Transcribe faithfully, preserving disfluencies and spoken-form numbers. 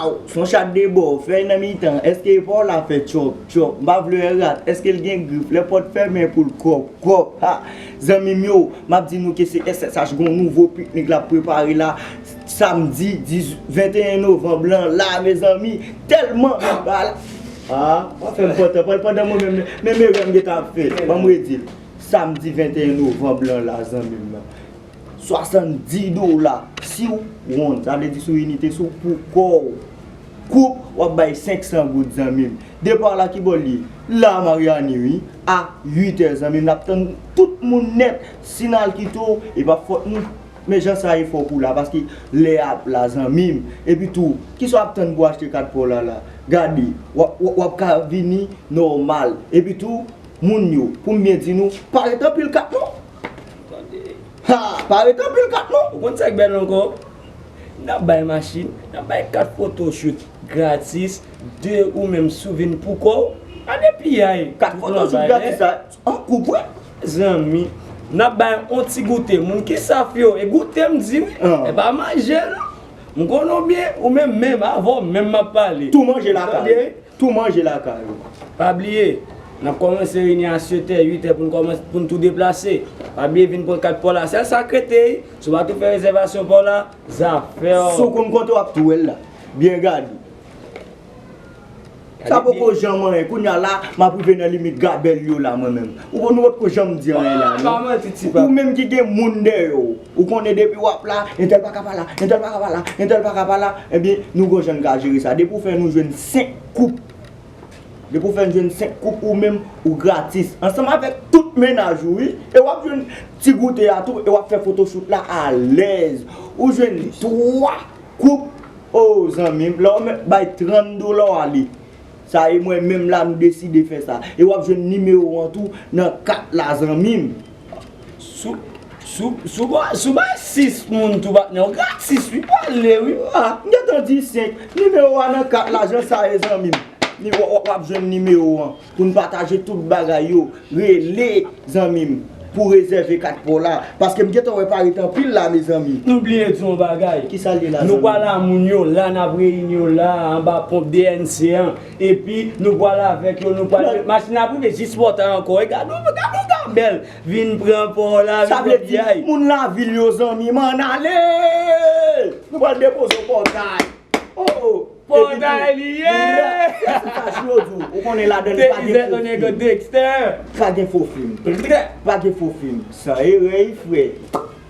Aw, se yon chat de bò, fèy nan mitan, èske pa w la fè tchòp, tchòp, m pa vle wè rat, èske l gen grif, lè pòt fèmen pou l kòp, kòp, ha, zanmi m yo, m ap di nou ke se S S H gen yon nouvo piknik l ap prepare la, samdi diz, venteyen novanm lan la, mezanmi, tèlman, ala, ah, w ap fè m kontan, pandan mwen menm, men, men, men, m gentan ap fè, ban m redi l, samdi venteyen novanm lan la, zanmi m nan. Swasanndis dola. Si w wonn, sa vle di sou inite, si w pou kò w. Koup, w ap bay senk san goud, zanmi m. Depa la ki bò l ye? La Mariani, wi. A uit è, zanmi m, n ap tann tout moun nèt. Si n al kite w, e p ap fòt nou. Men jan sa ye fò pou la, paske lè ap la, zanmi m. Epi tou, kisa w ap tann pou achte kat pa w la, la? Gade, w ap, w ap, w ap ka vini nòmal. Epi tou, moun yo, pou m byen di nou, pa ret anpil kat non. Tande. Ha! Pa ret anpil kat non. Ou konn sa k bèl ankò? N ap bay machin, n ap bay kat fotochout gratis, de ou menm si w vin pou kò w. Gade piyay. Kat fotochout gratis sa, an koup, wi. Zanmi, n ap bay yon ti goute. Moun ki saf yo, e goute m di wi. Ah. E pa manje non. M konnen w byen, ou menm menm, avè w menm m ap pale. Tou manje lakay. Tande? Tou manje lakay ou. Pa bliye, n ap kòmanse reyini a sèt è, uit è pou n kòmanse, pou n tou deplase. Pa bliye vin pran kat pa w la. Sèl sa k rete, si w pa tou fè rezèvasyon pa w la, zafè w. Si w konn kote w ap tou wè l la. Byen gade. Sa poko janm anyen. Kounye a la, m ap rive nan limit gabèl yo la, mwen menm. Ou konn, nou potko janm di anyen la, non? Pa manti, ti papa. Ou menm ki gen moun dèyè w, ou konnen depi w ap la, entèl pa ka pa la, entèl pa ka pa la, entèl pa ka pa la, ebyen, nou gon jan n ka jere sa. Depi w fè nou jwenn senk koup, depi w fè n jwenn senk koup, ou menm, ou gratis. Ansanm avèk tout mennaj ou, wi. E w ap jwenn ti goute a tou, e w ap fè fotochout la alèz. Ou jwenn twa koup, o, zanmi m, la w mèt bay trant dola w ale. Sa e mwen menm la m deside fè sa. E w ap jwenn nimewo an tou nan kat la, zanmi m. Sou, sou, sou ba, sou bay sis moun tou patnè, w gratis wi, pale wi. Ah, m gentan di senk. Nimewo a nan kat la, jan sa ye, zanmi m. Ni, w, w, w ap jwenn nimewo an. Pou n pataje tout bagay yo. Rele, zanmi m, pou rezève kat pa w la. Paske m gentan wè pa ret anpil la, mezanmi. Nou bliye di yon bagay. Kisa l ye la, zanmi m? Nou pral a moun yo, la n ap reyini yo la, anba ponp D N C an. Epi, nou pral avèk yo, nou pral, machin ap rive jis pòtay ankò. E gade yon, gade yon gabèl. Vin pran pa w la, vin pran piyay. Sa vle di, moun lavil yo, zanmi m, ann ale! Nou pral depoze w pòtay. Oh, oh. Pòtay li ye! Epi tou, se sa Jiro di w. Ou konnen ladan li pa gen fo fim. Pa gen fo fim. Pa gen fo fim. San erè, frè.